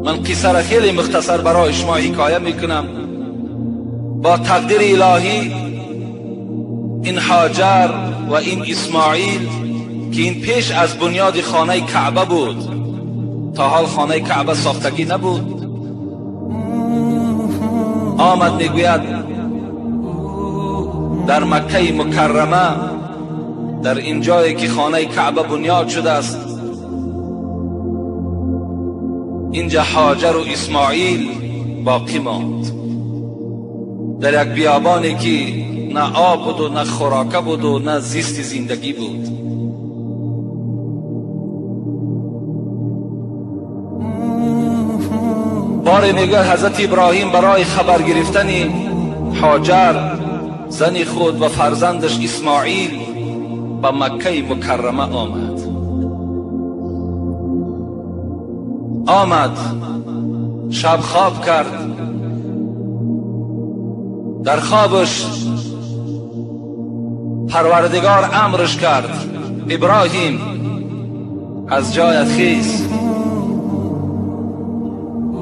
من قصه را خیلی مختصر برای شما حکایه میکنم. با تقدیر الهی این هاجر و این اسماعیل که این پیش از بنیاد خانه کعبه بود، تا حال خانه کعبه ساختگی نبود، آمد میگوید در مکه مکرمه، در این جایی که خانه کعبه بنیاد شده است، اینجا هاجر و اسماعیل باقی ماند در یک بیابانی که نه آب بود و نه خوراکه بود و نه زیست زندگی بود. باره میگه حضرت ابراهیم برای خبر گرفتن هاجر زن خود و فرزندش اسماعیل به مکه مکرمه آمد. آمد شب خواب کرد، در خوابش پروردگار امرش کرد ابراهیم از جایت خیز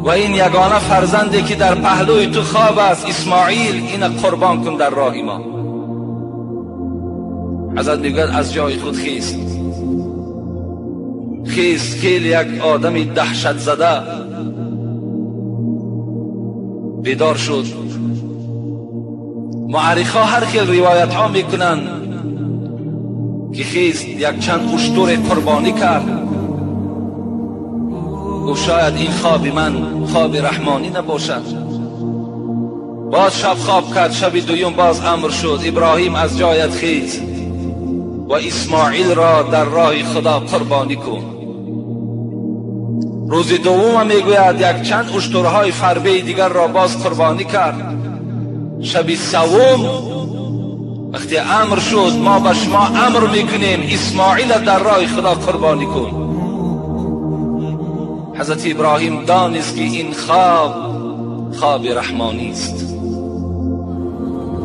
و این یگانه فرزندی که در پهلوی تو خواب است اسماعیل، این قربان کن در راه ما. حضرت میگوید از جای خود خیز خیز، خیلی یک آدمی دهشت زده بیدار شد. معرخا هر خیل روایت ها میکنند که خیز یک چند اشتر قربانی کرد. گفت شاید این خواب من خواب رحمانی نباشد. باز شب خواب کرد، شب دویم باز امر شد ابراهیم از جایت خیز و اسماعیل را در راه خدا قربانی کن. روز دوم میگوید یک چند اشترهای فربه دیگر را باز قربانی کرد. شب سوم وقتی امر شد ما به شما امر میکنیم اسماعیل در راه خدا قربانی کن. حضرت ابراهیم دانست که این خواب خواب رحمانی است.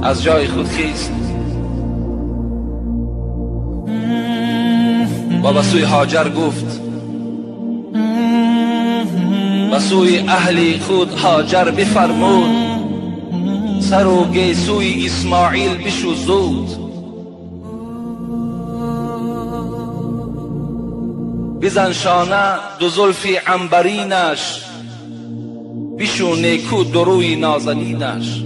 از جای خود خیست و به سوی هاجر گفت، به سوی اهل خود هاجر بفرمود سر و گیسوی اسماعیل بشو زود. بزن شانه دو زلف عنبرینش، بشو نیکو دروی نازنینش.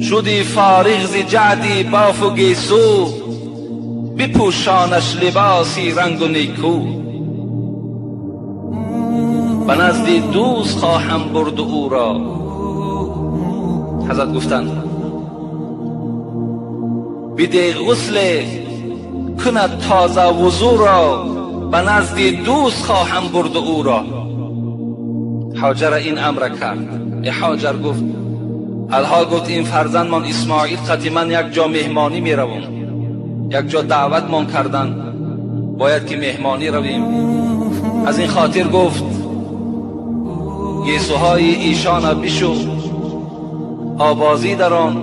شدی فارغ ز جعدی باف و گیسو، بپوشانش لباسی رنگ و نیکو. به نزد دوست خواهم برد او را. حضرت گفتند بده غسل کند تازه وضو را، به نزد دوست خواهم برد او را. هاجر این امر کرد. هاجر گفت الحال گفت این فرزندمان اسماعیل قطعی من یک جا مهمانی می روم، یک جا دعوتمان کردن، باید که مهمانی رویم. از این خاطر گفت گیسوهای ایشان بشو، آبازی در آن،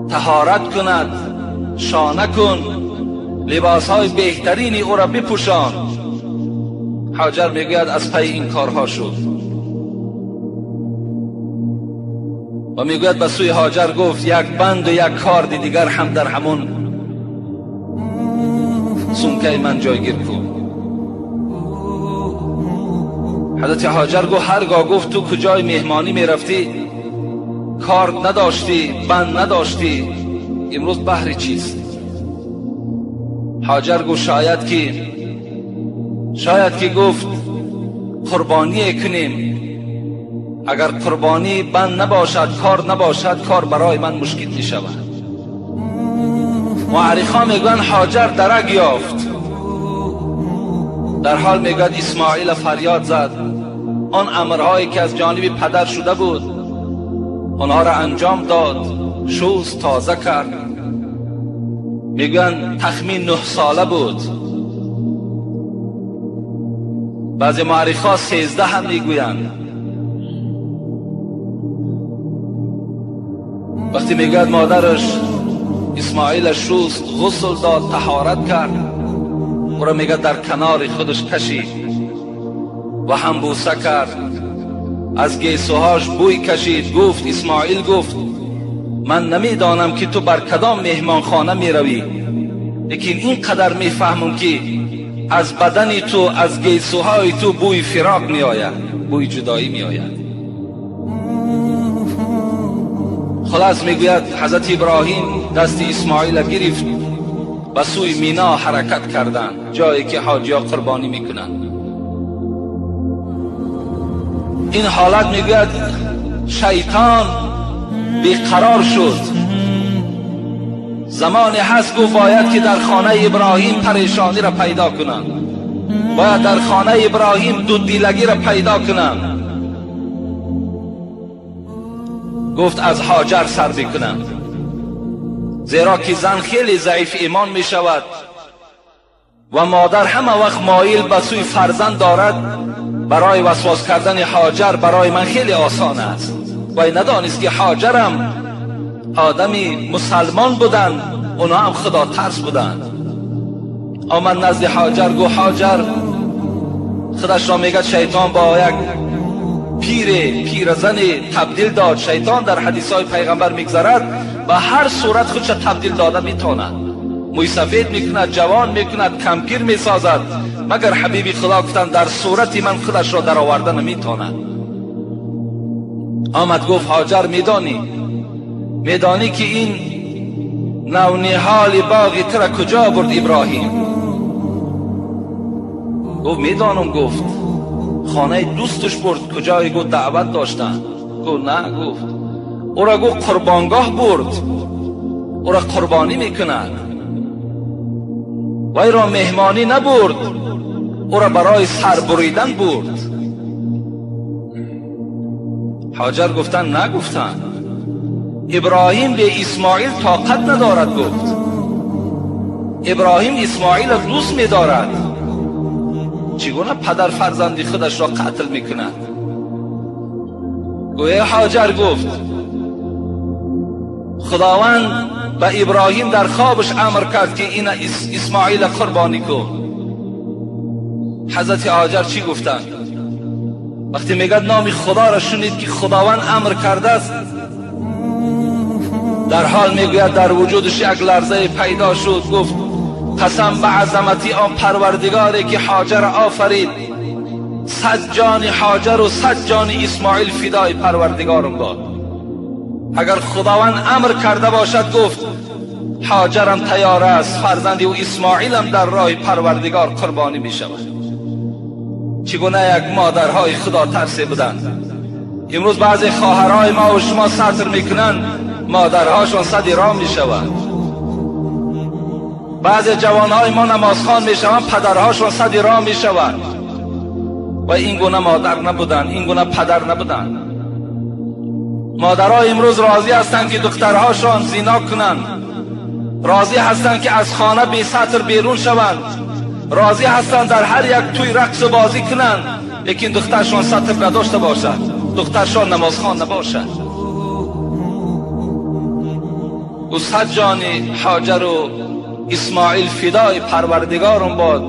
طهارت کند، شانه کن، لباسهای بهترینی او را بپوشان. هاجر میگوید از پی این کارها شد و میگوید به سوی هاجر گفت یک بند و یک کارد دیگر هم در همون سمکه من جایگیر کن. حضرت هاجر گفت هرگاه گفت تو کجای مهمانی میرفتی کارد نداشتی، بند نداشتی، امروز بهر چیست؟ هاجر گفت شاید که گفت قربانی کنیم، اگر قربانی بند نباشد، کار نباشد، کار برای من مشکل می شود. معرخا میگویند هاجر درک یافت. در حال میگوید اسماعیل فریاد زد، آن امرهایی که از جانب پدر شده بود آنها را انجام داد، شوز تازه کرد. میگویند تخمین 9 ساله بود، بعضی معرخا 13 هم میگویند. وقتی میگوید مادرش اسماعیل شوست، غسل داد، طهارت کرد، او را میگه در کنار خودش کشید. و هم بوسه کرد، از گیسوهاش بوی کشید. گفت اسماعیل، گفت من نمیدانم که تو بر کدام مهمانخانه میروی، لیکن اینقدر میفهمم که از بدن تو، از گیسوهای تو بوی فراق میآید، بوی جدایی میآید. خلاص میگوید حضرت ابراهیم دست اسماعیل گرفت، به سوی مینا حرکت کردند، جایی که حاجیا قربانی میکنند. این حالت میگوید شیطان بیقرار شد. زمانی هست گفت باید که در خانه ابراهیم پریشانی را پیدا کنم، باید در خانه ابراهیم دودیلگی را پیدا کنم. گفت از هاجر سر بکنم، زیرا که زن خیلی ضعیف ایمان می شود و مادر همه وقت مایل به سوی فرزند دارد. برای وسواس کردن هاجر برای من خیلی آسان است. و ندانست که هاجرم آدمی مسلمان بودند، اونا هم خدا ترس بودند. آمد نزد هاجر، گفت هاجر، خودش را میگه شیطان با یک پیرزن تبدیل داد. شیطان در حدیث های پیغمبر میگذرد و هر صورت خودش تبدیل داده میتواند، موی سفید میکند، جوان میکند، کمپیر میسازد، مگر حبیبی خدا گفتند در صورت من خودش را در آورده نمیتواند. آمد گفت هاجر، میدانی که این نونهال باغ تر کجا برد ابراهیم؟ گفت میدانم. گفت خانه دوستش برد، کجای؟ گفت دعوت داشتن. گفت نه. گفت او را گفت قربانگاه برد، او را قربانی میکند. وی را مهمانی نبرد، او را برای سر بریدن برد. هاجر گفتن نگفتن، ابراهیم به اسماعیل طاقت ندارد. گفت ابراهیم اسماعیل را دوست می‌دارد، چگونه پدر فرزندی خودش را قتل میکند؟ گویا هاجر گفت خداوند به ابراهیم در خوابش امر کرد که این اسماعیل قربانی کن. حضرت هاجر چی گفتند؟ وقتی میگد نام خدا را شنید که خداوند امر کرده است، در حال میگوید در وجودش یک لرزه پیدا شد. گفت قسم به عظمتی آن پروردگاری که هاجر آفرید، 100 جان هاجر و 100 جان اسماعیل فدای پروردگارم باد. اگر خداوند امر کرده باشد، گفت هاجرم تیار است، فرزندی و اسماعیلم در راه پروردگار قربانی می شود. چگونه یک مادرهای خدا ترسی بودند. امروز بعضی خواهرهای ما و شما ستر میکنند، مادرهاشون صد رام می شود. بعضی جوانهای ما نمازخوان می شوند، پدرهاشون صد رام می شود. و این گونه مادر نبودند، این گونه پدر نبودند. مادرها امروز راضی هستند که دخترهاشان زینا کنند، راضی هستند که از خانه بی ستر بیرون شوند، راضی هستند در هر یک توی رقص و بازی کنند، لیکن دخترشان ستر نداشته باشد، دخترشان نمازخوان نباشد. او 100 جان هاجر و اسماعیل فدای پروردگارم باد،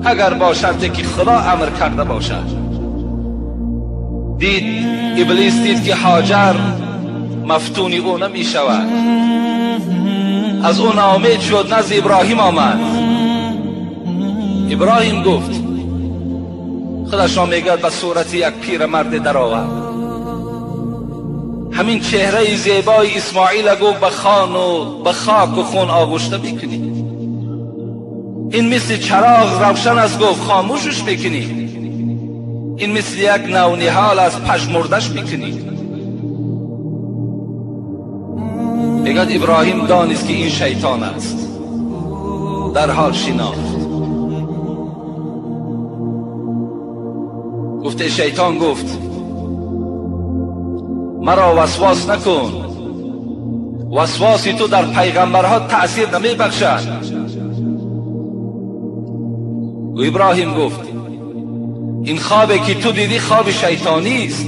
اگر با شرطی که خدا امر کرده باشد. دید ابلیس، دید که هاجر مفتونی او نمی شود، از او ناامید شد، نزد ابراهیم آمد. ابراهیم گفت، خودش را میگد به صورت یک پیرمرد در آورد، همین چهره زیبای اسماعیل گفت به خان و به خاک و خون آغشته میکنی، این مثل چراغ روشن است، گفت خاموشش میکنی، این مثل یک نونهال از پژمردش میکنی. میگد ابراهیم دانست که این شیطان است، در حال شناخت. گفته شیطان گفت مرا وسواس نکن، وسواسی تو در پیغمبرها تأثیر نمی بخشد. و ابراهیم گفت این خوابی که تو دیدی خواب شیطانی است،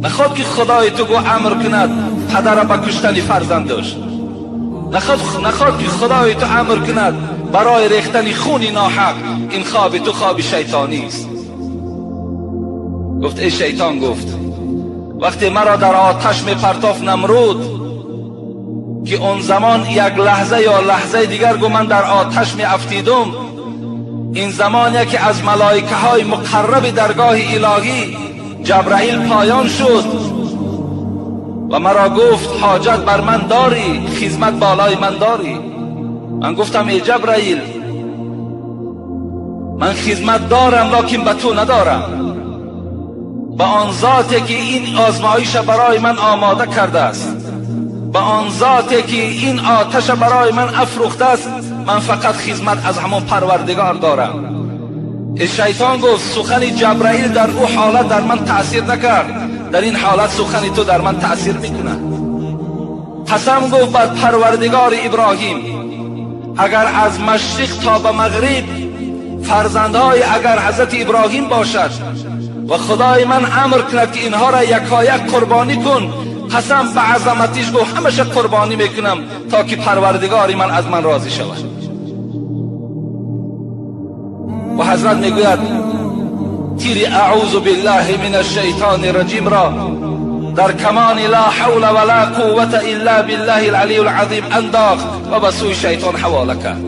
نخواد که خدای تو گو امر کند پدر به کشتن فرزندش، نخواد که خدای تو امر کند برای ریختن خون ناحق، این خواب تو خواب شیطانی است. گفت ای شیطان، گفت وقتی مرا در آتش می پرتاف نمرود که اون زمان یک لحظه یا لحظه دیگر گو من در آتش می افتیدم، این زمان یکی از ملائکه های مقرب درگاه الهی جبرائیل پایان شد و مرا گفت حاجت بر من داری، خدمت بالای من داری. من گفتم ای جبرائیل، من خدمت دارم لکن به تو ندارم، به آن ذاتی که این آزمایش برای من آماده کرده است، به آن ذاتی که این آتش برای من افروخته است، من فقط خدمت از همون پروردگار دارم. شیطان گفت سخن جبرائیل در او حالت در من تأثیر نکرد، در این حالت سخن تو در من تأثیر میکند. قسم گفت بر پروردگار ابراهیم، اگر از مشرق تا به مغرب فرزندهای اگر حضرت ابراهیم باشد و خدای من امر کند که اینها را یکایک قربانی کن، قسم به عظمتش گفت همشه قربانی میکنم تا که پروردگار من از من راضی شود. و حضرت میگوید تیر اعوذ بالله من الشیطان الرجیم را در کمان لا حول ولا قوة الا بالله العلی العظیم انداخت و به سوی شیطان حواله کرد.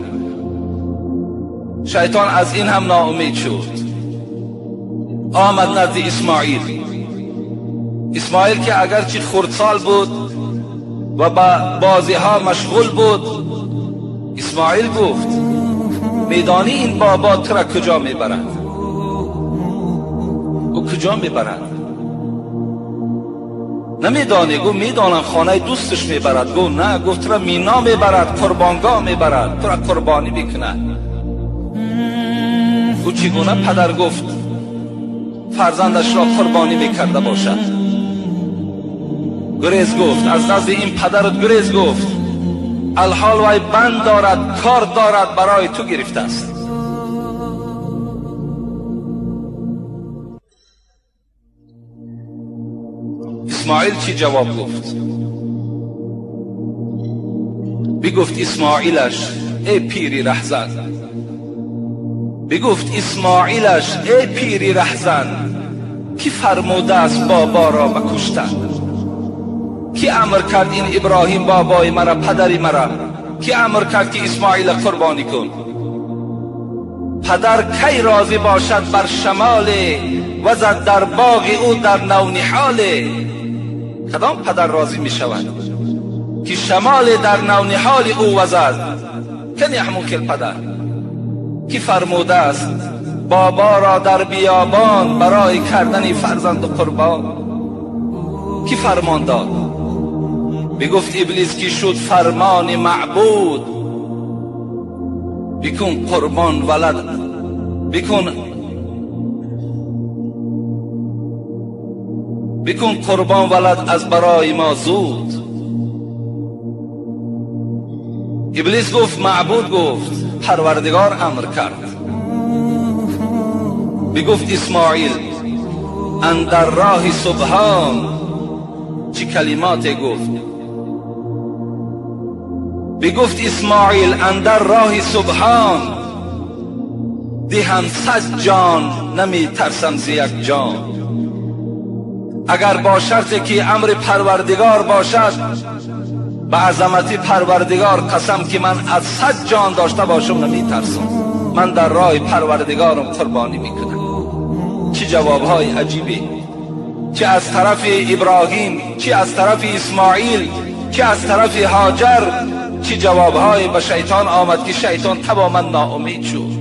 شیطان از این هم ناامید شد، آمد نزد اسماعیل. اسماعیل که اگرچه خردسال بود و با بازی ها مشغول بود، اسماعیل گفت میدانی این بابا تو را کجا میبرد؟ او کجا میبرد؟ نمیدانی؟ گفت میدانم، خانه دوستش میبرد. گفت نه، گفت تو را مینا میبرد، قربانگاه میبرد، تو را قربانی میکند. او چگونه پدر گفت فرزندش را قربانی میکرده باشد؟ گریز گفت از نزد این پدرت گریز گفت، الحال وی بند دارد، کار دارد، برای تو گرفته است. اسماعیل چی جواب گفت؟ بگفت اسماعیلش ای پیری رهزن، بگفت اسماعیلش ای پیری رهزن، کی فرموده است بابا را بکشتن؟ کی امر کرد این ابراهیم بابای مرا، پدری مرا؟ کی امر کرد که اسماعیل قربانی کن؟ پدر کی راضی باشد بر شمال و زد در باغ او در نونهال؟ کدام پدر راضی می شود که شمال در نونهال او وزد؟ کنی همون کل پدر کی فرموده است بابا را در بیابان برای کردن فرزند قربان؟ کی فرمان داد؟ بگفت ابلیس که شد فرمان معبود، بکن قربان ولد، بکن قربان ولد از برای ما زود. ابلیس گفت معبود گفت پروردگار امر کرد. بگفت اسماعیل اندر راه سبحان، چه کلمات گفت؟ بگفت اسماعیل اندر راه سبحان، دهم 100 جان نمی ترسم ز یک جان. اگر با شرط که امر پروردگار باشد، به عظمت پروردگار قسم که من از 100 جان داشته باشم نمی ترسم، من در راه پروردگارم قربانی میکنم. چه جوابهای عجیبی، چه از طرف ابراهیم، چه از طرف اسماعیل، چه از طرف هاجر، چه جوابهای به شیطان آمد که شیطان تماما ناامید شد.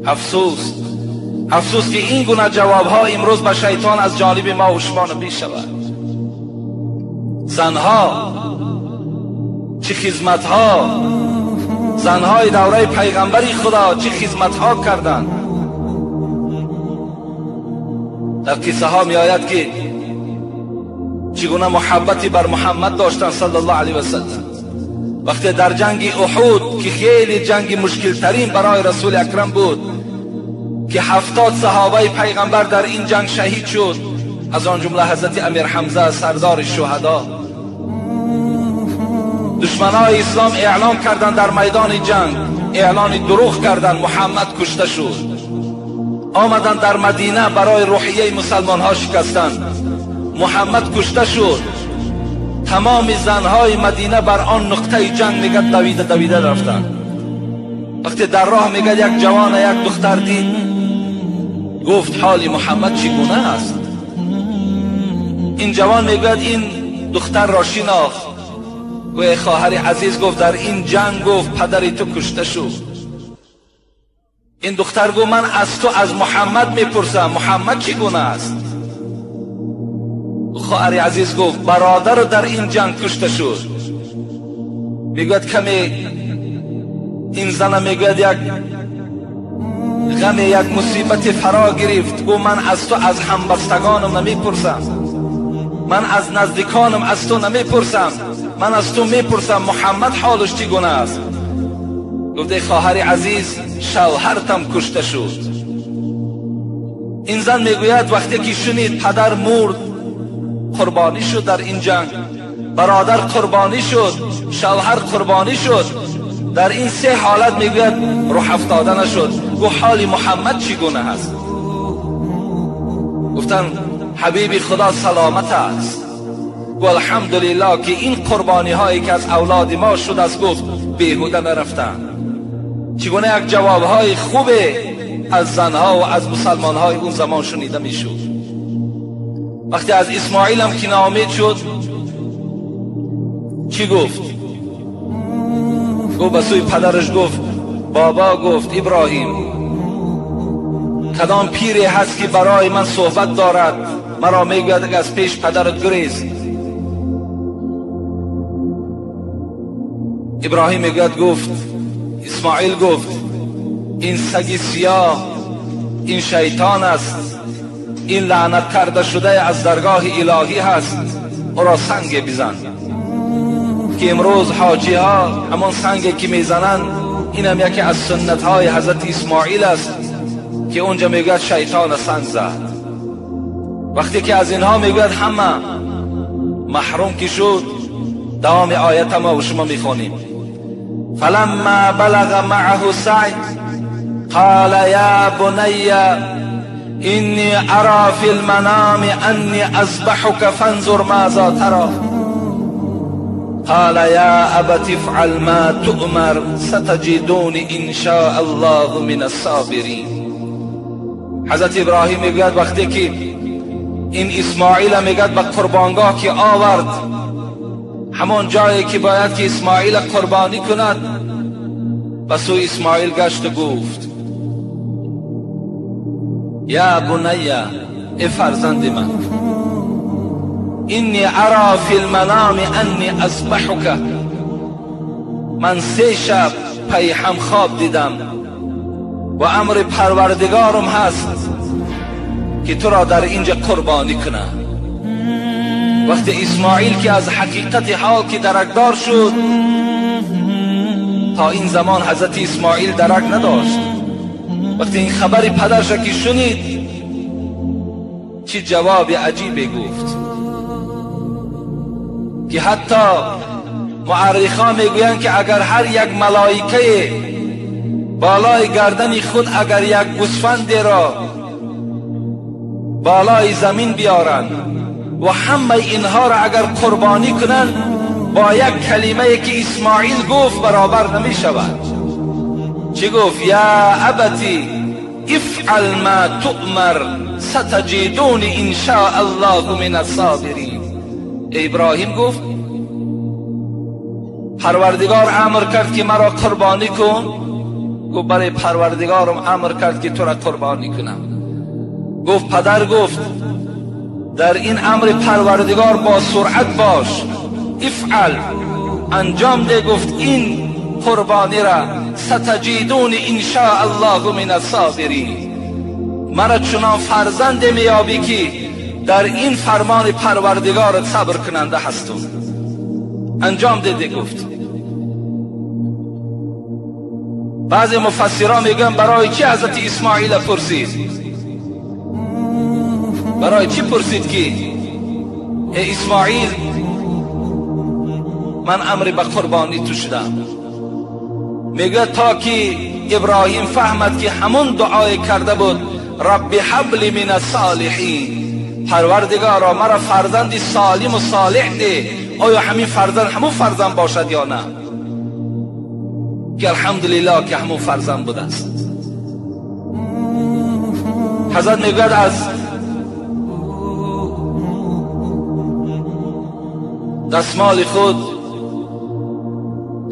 افسوس، افسوس که این گونه جوابها امروز به شیطان از جانب ما و شما نمی شود. زنها چه خدمتها، زنهای دوره پیغمبری خدا چه خدمتها کردند. در قصه ها می آید که چگونه محبتی بر محمد داشتند صلی الله علیه و سلم. وقتی در جنگ احد که خیلی جنگ مشکل ترین برای رسول اکرم بود که 70 صحابه پیغمبر در این جنگ شهید شد، از آن جمله حضرت امیر حمزه سردار شهدا. دشمنای اسلام اعلام کردند در میدان جنگ، اعلان دروغ کردند، محمد کشته شد. آمدن در مدینه برای روحیه مسلمان ها شکستند. محمد کشته شد، تمام زنهای مدینه بر آن نقطه جنگ میگه دویده دویده رفتند. وقتی در راه میگه یک جوان یک دختر دید، گفت حال محمد چگونه است؟ این جوان میگوید این دختر را شناخت. گوی خواهر عزیز، گفت در این جنگ گفت پدر تو کشته شد. این دختر گفت من از تو از محمد میپرسم، محمد چگونه است؟ خواهر عزیز گفت برادر در این جنگ کشته شد. میگوید کمی این زن میگوید یک غم یک مصیبت فرا گرفت. گفت من از تو از همبستگانم نمیپرسم، من از نزدیکانم از تو نمیپرسم، من از تو میپرسم محمد حالش چگونه است؟ گفت ای خواهر عزیز شوهرتم کشته شد. این زن میگوید وقتی که شنید پدر مرد، قربانی شد در این جنگ، برادر قربانی شد، شوهر قربانی شد، در این سه حالت میگوید روح افتاده نشد. گفت حال محمد چگونه است؟ گفتن حبیبی خدا سلامت است. گفت الحمدلله که این قربانی هایی که از اولاد ما شد است، گفت بیهوده نرفتن. چگونه یک جواب های خوب از زنها و از مسلمان های اون زمان شنیده میشد. وقتی از اسماعیل هم که ناامید شد چی گفت؟ گفت به سوی پدرش گفت بابا، گفت ابراهیم کدام پیری هست که برای من صحبت دارد، مرا میگوید از پیش پدرت گریز. ابراهیم میگوید گفت اسماعیل گفت این سگ سیاه، این شیطان است، این لعنت کرده شده از درگاه الهی هست، او را سنگ بزن. که امروز حاجی ها همان سنگی که میزنند، این هم یکی از سنت های حضرت اسماعیل است که اونجا میگوید شیطان سنگ زد. وقتی که از اینها میگوید همه محروم که شد، دوام آیت ما و شما میخوانیم. فلما بلغ معه سعی قال یا بنی اینی ارى فی المنام انی اذبحک فانظر ماذا ترى قال یا ابت افعل ما تؤمر ستجدونی ان شاء الله من الصابرین. حضرت ابراهیم میگوید وقتی که این اسماعیل میگوید به قربانگاه که آورد، همان جایی که باید که اسماعیل قربانی کند، به سوی اسماعیل گشت و گفت یا بنی، ای فرزند من، اینی ارى فی المنام انی اذبحک، من 3 شب پی هم خواب دیدم و امر پروردگارم هست که تو را در اینجا قربانی کنم. وقتی اسماعیل که از حقیقت حال که درکدار شد، تا این زمان حضرت اسماعیل درک نداشت، وقتی این خبر پدرش که شنید چه جواب عجیبی گفت که حتی مورخان میگویند که اگر هر یک ملائکه بالای گردن خود اگر یک گوسفند را بالای زمین بیارند و همه اینها را اگر قربانی کنند، با یک کلمه که اسماعیل گفت برابر نمی شود. چی گفت؟ یا ابتی افعل ما تؤمر ستجدونی ان شاء الله من الصابرین. ابراهیم گفت پروردگار امر کرد که مرا قربانی کن. گفت برای پروردگارم امر کرد که تو را قربانی کنم. گفت پدر گفت در این امر پروردگار با سرعت باش، افعل، انجام ده. گفت این قربانی را ستجدون ان شاء الله من الصابرین، مرا چنان فرزند میابی که در این فرمان پروردگار صبر کننده هستم. انجام ده. گفت بعضی مفسران میگن برای چی حضرت اسماعیل پرسید؟ برای چی پرسید که ای اسماعیل من امر به قربانی تو شدم؟ میگه تا که ابراهیم فهمد که همون دعای کرده بود رب هب لی من الصالحین، پروردگارا مرا فرزندی سالم و صالح ده. آیا همین فرزند همون فرزند باشد یا نه؟ که الحمدلله که همون فرزند بوده است. حضرت میگوید از دستمال خود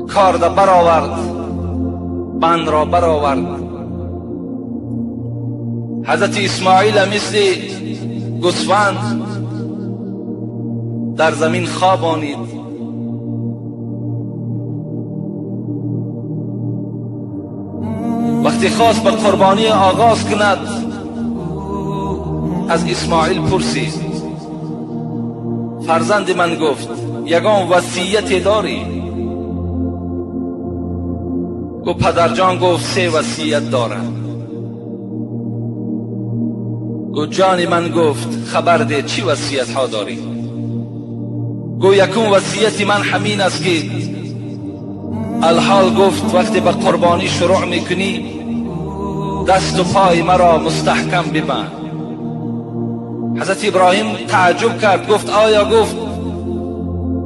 کارد برآورد، بند را برآورد. حضرت اسماعیل مثل گوسفند در زمین خوابانید. وقتی خواست به قربانی آغاز کند، از اسماعیل پرسید، فرزند من، گفت یگان وصیت داری؟ گفت پدرجان، گفت 3 وصیت دارم. گفت جان من، گفت خبر ده چی وصیت ها داری؟ گفت یکم وصیت من همین است که الحال، گفت وقتی به قربانی شروع میکنی دست و پای مرا مستحکم ببند. حضرت ابراهیم تعجب کرد، گفت آیا، گفت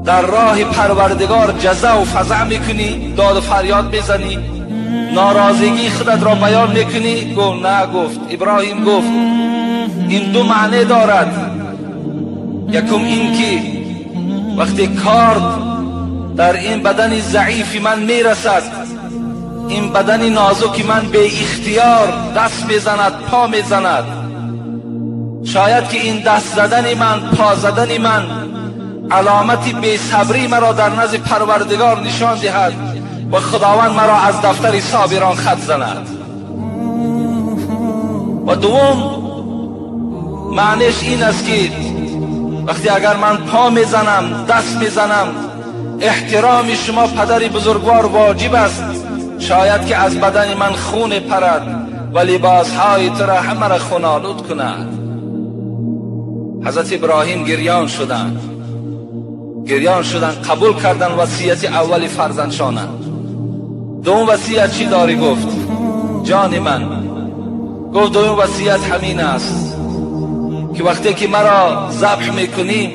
در راه پروردگار جزع و فزع میکنی، داد و فریاد میزنی، ناراضگی خودت را بیان میکنی؟ گفت نه. گفت ابراهیم، گفت این 2 معنی دارد. یکم این که وقتی کارد در این بدن ضعیف من میرسد، این بدن نازک من به اختیار دست میزند، پا میزند، شاید که این دست زدن من، پا زدن من علامت بی‌صبری مرا در نزد پروردگار نشان دهد و خداوند مرا از دفتر صابران خط زند. و دوم معنیش این است که وقتی اگر من پا میزنم، دست میزنم، احترام شما پدر بزرگوار واجب است. شاید که از بدن من خون پرد و لباسهای تو را همه را خون آلود کند. حضرت ابراهیم گریان شدند، گریان شدند، قبول کردند وصیت اول فرزندشانه. دوم وصیت چی داری؟ گفت جان من، گفت دوم وصیت همین است که وقتی که مرا ذبح میکنی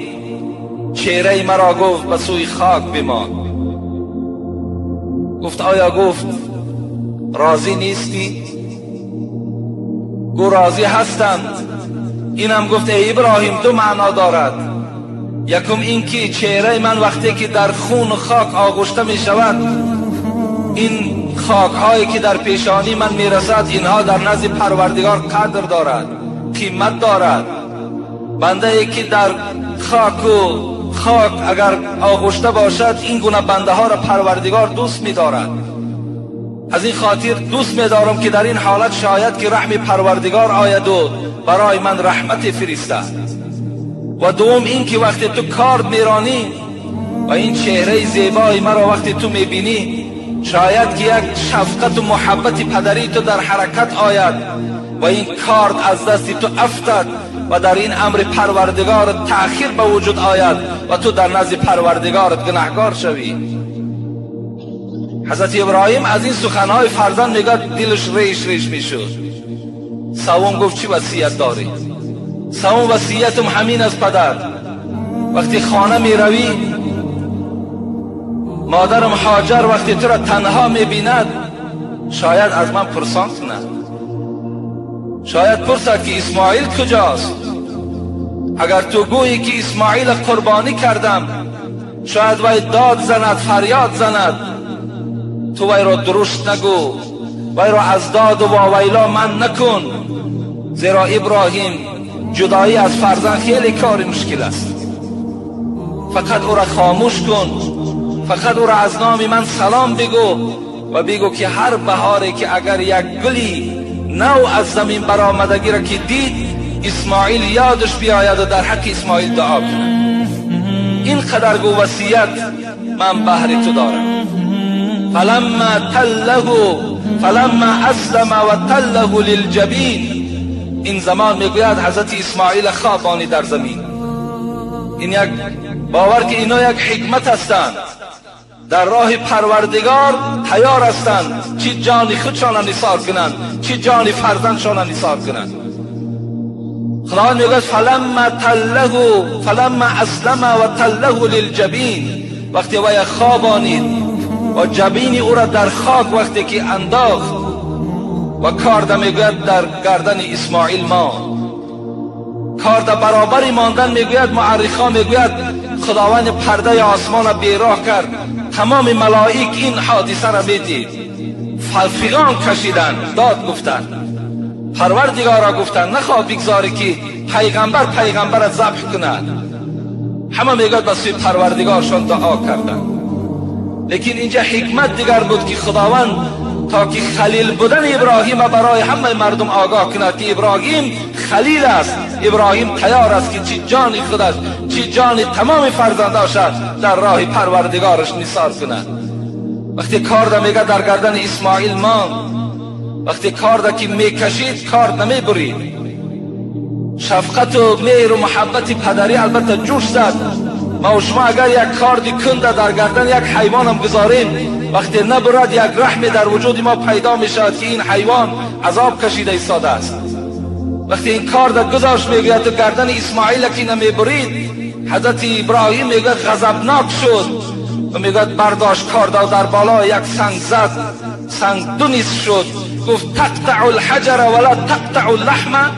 چهره مرا، گفت به سوی خاک بمان. گفت آیا، گفت راضی نیستی؟ گفت راضی هستم. اینم گفت ای ابراهیم 2 معنا دارد. یکم این که چهره من وقتی که در خون و خاک آغشته می شود، این خاک هایی که در پیشانی من می رسد، اینها در نزد پروردگار قدر دارد، قیمت دارد. بنده ای که در خاک و خاک اگر آغشته باشد، این گونه بنده ها را پروردگار دوست می دارد. از این خاطر دوست می دارم که در این حالت شاید که رحم پروردگار آید و برای من رحمت فرستد. و دوم این که وقتی تو کارد میرانی و این چهره زیبای مرا وقتی تو میبینی، شاید که یک شفقت و محبت پدری تو در حرکت آید و این کارد از دست تو افتد و در این امر پروردگار تأخیر به وجود آید و تو در نزد پروردگارت گناهکار شوی. حضرت ابراهیم از این سخنهای فرزند میگه دلش ریش ریش میشد. سوم گفت چی وصیت داری؟ سوم وصیتم همین از پدر، وقتی خانه میروی مادرم هاجر وقتی تو را تنها میبیند شاید از من پرسان کند، شاید پرسد که اسماعیل کجاست. اگر تو گویی که اسماعیل قربانی کردم، شاید وی داد زند، فریاد زند. تو وی را درشت نگو، وی را از داد و واویلا من نکن، زیرا ابراهیم جدایی از فرزند خیلی کار مشکل است. فقط او را خاموش کن، فقط او را از نام من سلام بگو و بگو که هر بهاری که اگر یک گلی نو از زمین برآمدگی را که دید، اسماعیل یادش بیاید و در حق اسماعیل دعا کند. این قدر گو وصیت من بهر تو دارم. فلما تله فلما اسلم و تله للجبین. این زمان میگوید حضرت اسماعیل خوابانی در زمین. این یک باور که اینا یک حکمت هستند، در راه پروردگار تیار هستند چی جان خودشان نثار کنند، چی جان فرزندشان نثار کنند. خداوند میگه فلما تله فلما اسلم و تله للجبین، وقتی وی خوابانید و جبین او را در خاک وقتی که انداخت و کارده میگوید در گردن اسماعیل ما کارده برابری ماندن، میگوید معرخا میگوید خداوند پرده آسمان را بیراه کرد، تمام ملائک این حادثه را میدید، فغان کشیدند، داد گفتند، پروردگارا گفتند نخواه بگذاری که پیغمبر پیغمبر را ذبح کند. همه میگوید به سوی پروردگارشان دعا کردند. لیکن اینجا حکمت دیگر بود که خداوند تا که خلیل بودن ابراهیم برای همه مردم آگاه کند که ابراهیم خلیل است، ابراهیم تیار است که چی جان خودش چی جان تمام فرزنداش در راه پروردگارش نثار کند. وقتی کارده میگه در گردن اسماعیل ماند، وقتی کارده که میکشید کارد نمیبرید. شفقت و مهر و محبت پدری البته جوش زد. ما و شما اگر یک کارد کنده در گردن یک حیوان هم گذاریم، وقتی نبرد یک رحم در وجود ما پیدا می شود که این حیوان عذاب کشیده ایستاده است. وقتی این کارد گذاشت میگوید تو گردن اسماعیل که نمیبرید، حضرت ابراهیم میگوید غضبناک شد و میگوید برداشت کارد در بالا یک سنگ زد، سنگ دو نصف شد. گفت تقطع الحجر ولا تقطع اللحم.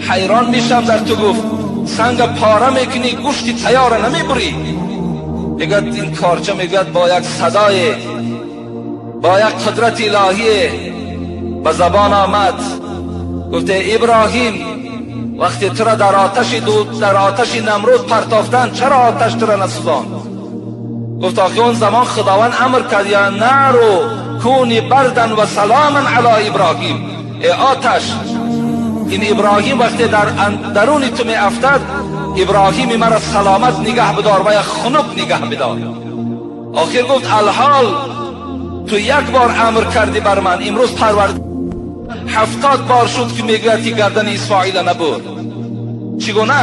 حیران میشم در تو، گفت سنگ پاره میکنی گوشت تیار نمیبری. میگوید این کارچه میگوید با یک صدای با یک قدرت الهی به زبان آمد، گفته ابراهیم وقتی تو را در آتش دود در آتش نمرود پرتافتن چرا آتش تو را نسوزاند؟ گفت آخه اون زمان خداوند امر کرد یا نار کونی بردن و سلاما علی ابراهیم. ای آتش، این ابراهیم وقتی در درون تو می افتد، ابراهیم مرا سلامت نگه بدار و یا خنک نگه بدار. آخر گفت الحال تو یک بار امر کردی بر من، امروز پرورد 70 بار شد که میگوید که گردن اسماعیل نبود. چگونه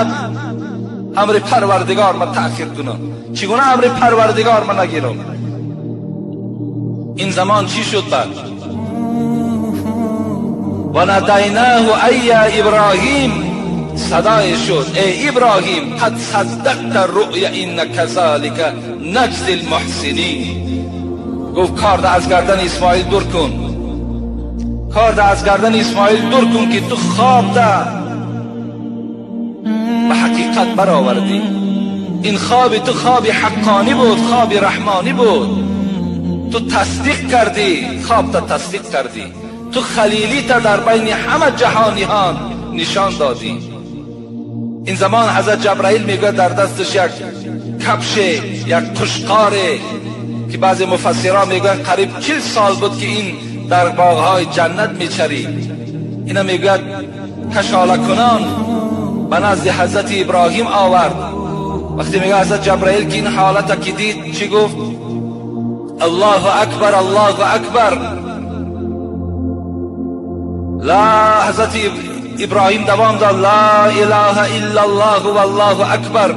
امر پروردگار من تأخیر کنم؟ چگونه امر پروردگار من نگیرم؟ این زمان چی شد بعد؟ و ندیناه ای ابراهیم، صدای شد ای ابراهیم قد صدقت الرؤیا ان كذلك نجزی المحسنین. گفت کارد از گردن اسماعیل دور کن، کارد از گردن اسماعیل دور کن که تو خواب ده به حقیقت برآوردی. این خواب تو خواب حقانی بود، خواب رحمانی بود. تو تصدیق کردی، خواب تا تصدیق کردی، تو خلیلی تا در بین همه جهانیان نشان دادی. این زمان حضرت جبرائیل میگه در دستش یک کفش، یک قشقاره که بعضی مفسرها میگن قریب 40 سال بود که این در باغهای جنت میچرید. اینا میگوید کشاله کنان به نزد حضرت ابراهیم آورد. وقتی میگه حضرت جبرائیل که این حالت که دید چی گفت؟ الله اکبر الله اکبر. لا، حضرت ابراهیم دوام داد لا اله الا الله والله اکبر.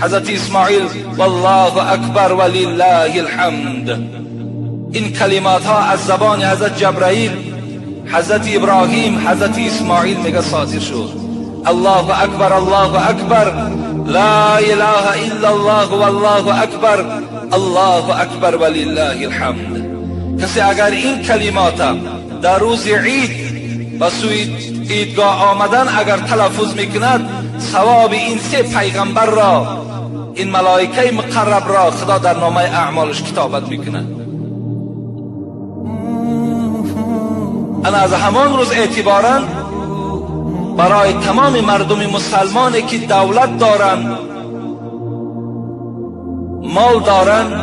حضرت اسماعیل والله اکبر ولله الحمد. این کلمات ها از زبان حضرت جبرائیل، حضرت ابراهیم، حضرت اسماعیل میگه صادر شد. الله اکبر الله اکبر لا اله الا الله والله اکبر الله اکبر ولله الحمد. کسی اگر این کلمات در روز عید به سوی عیدگاه آمدن اگر تلفظ میکند، ثواب این سه پیغمبر را، این ملائکه مقرب را خدا در نامه اعمالش کتابت میکند. انا از همان روز اعتبارا برای تمام مردم مسلمانی که دولت دارند، مال دارند،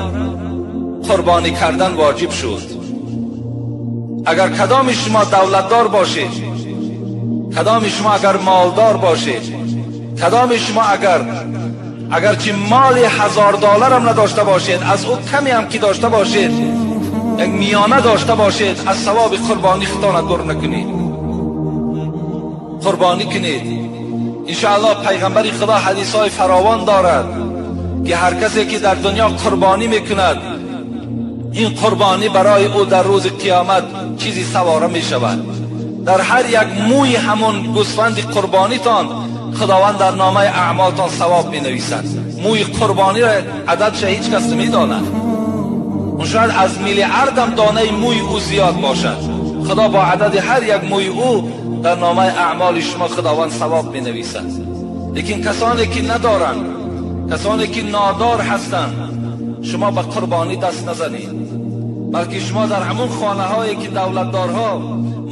قربانی کردن واجب شد. اگر کدام شما دولتدار باشید، کدام شما اگر مالدار باشید، کدام شما اگر چی مال $1000 هم نداشته باشید، از او کمی هم که داشته باشید، یک میانه داشته باشید، از ثواب قربانی خودتان دور نکنید، قربانی کنید. انشاءالله پیغمبر خدا حدیث های فراوان دارد که هر کسی که در دنیا قربانی میکند، Ин қурбонӣ барои ӯ дар рӯзи қиёмат чизи савора мешавад. Дар ҳар як мӯи ҳамон гӯсфанди қурбонитон худованд дар номаи аъмолтон савоб менависад. Мӯи қурбониро ададша ҳеҷ кас намедонад. Он шояд аз миллиардам донаи мӯи ӯ зиёд бошад. Худо бо адади ҳар як мӯи ӯ дар номаи аъмоли шумо худованд савоб менависад. Лекин касоне ки надоранд, касоне ки нодор ҳастанд, шумо ба қурбонӣ даст назанед, балки шумо дар ҳамон хонаҳое ки давлатдорҳо,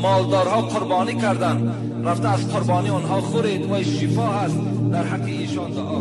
молдорҳо қурбонӣ карданд, рафта аз қурбонии онҳо хӯред. Вай шифо ҳаст, дар ҳаққи эшон дуо.